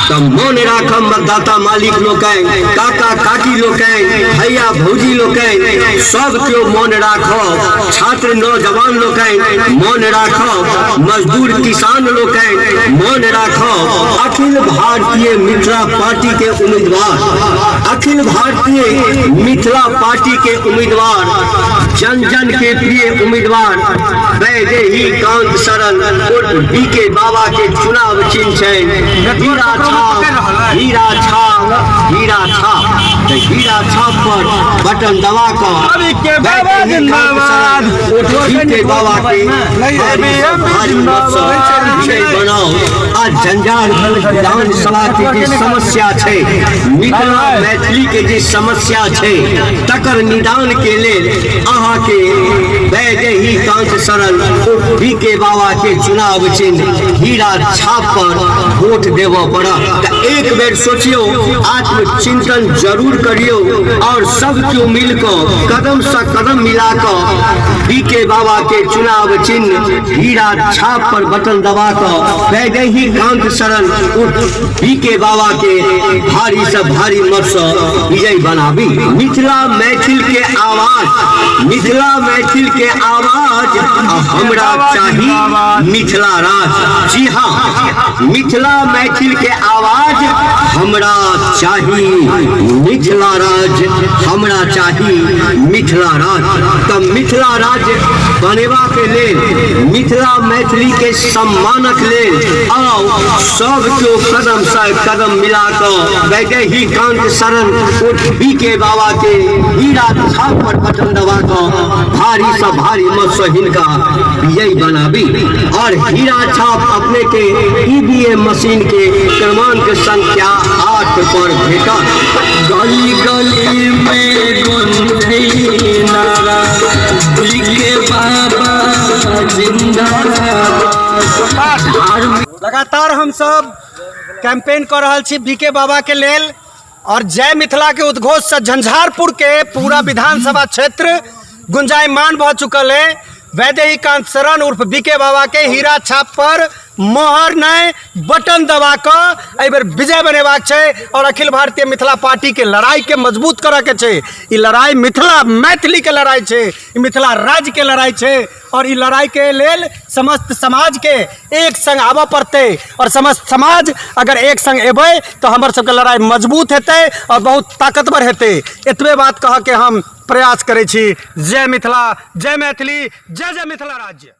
तऽ मोन राखब मतदाता मालिक लोकनि, काका काकी लोकनि, भैया भौजी लोकनि, सब केओ मोन राखब, छात्र नौजवान लोकनि मोन राखब, मजदूर किसान लोकनि मोन राखब, अखिल भारतीय मिथिला पार्टी के उम्मीदवार, अखिल भारतीय मिथिला पार्टी के उम्मीदवार, जन जन के प्रिय उम्मीदवार वैदेही कांत शरण उर्फ बी के बाबा के चुनाव चिन्ह छनि हीरा छाप, हीरा छाप, हीरा छाप। तऽ हीरा छाप पर बटन दबा कऽ वैदेही कांत शरण उर्फ बी के बाबा के भारी सँ भारी मत सँ विजयी बनाउ। आ झंझारपुर विधानसभा के जे समस्या छै, मिथिला मैथिली के जे समस्या छै, तकर निदान के लेल अहाँ के वैदेही कांत शरण बी के बाबा के चुनाव चिन्ह हीरा छाप पर वोट देबऽ पड़त। तऽ एक बेर सोचियौ, आत्मचिंतन जरूर करियौ और सब केओ मिल कऽ कदम सँ कदम मिला कऽ बी के बाबा के चुनाव चिन्ह हीरा छाप पर बटन दबा कऽ वैदेही कांत शरण उर्फ बी के बाबा के भारी सँ भारी मत सँ विजयी बनाबी। मिथिला मैथिल के आवाज, मिथिला मैथिल के आवाज, आ हमरा चाही मिथिला राज। जी हाँ, मिथिला मैथिल के आवाज, हमरा चाही मिथिला राज, हमरा चाही मिथिला राज। तऽ मिथिला राज्य बनेबा के लेल, मिथिला मैथिली के सम्मानक लेल आउ सब केओ कदम से कदम मिला कऽ वैदेही कांत शरण उर्फ बी के बाबा के हीरा छाप पर बटन दबा कऽ भारी सँ भारी मत सँ हिनका विजयी बनाबी। और हीरा छाप अपने के ईवीएम मशीन के क्रमांक संख्या 8 पर भेटत। गली गली में गुंजई नारा के बाबा जिंदाबाद। लगातार हम सब कैंपेन कर रहल छी बी के बाबा के लेल और जय मिथिला के उद्घोष से झंझारपुर के पूरा विधानसभा क्षेत्र गुंजायमान भ चुकल है। वैदेही कांत शरण उर्फ बी के बाबा के हीरा छाप पर मोहर नहीं बटन दबा कऽ एहि बेर विजय बनेबाक छै और अखिल भारतीय मिथिला पार्टी के लड़ाई के मजबूत करऽ के छै। ई लड़ाई मिथिला मैथिली के लड़ाई छै, ई मिथिला राज्य के लड़ाई छै और ई लड़ाई के लेल समस्त समाज के एक संग आबऽ पड़तै और समस्त समाज अगर एक संग एबै तऽ हमर सबके लड़ाई मजबूत हेतै और बहुत ताकतवर हेतै। एतबे बात कहऽ के हम प्रयास करै छी। जय मिथिला, जय मैथिली, जय जय मिथिला राज्य।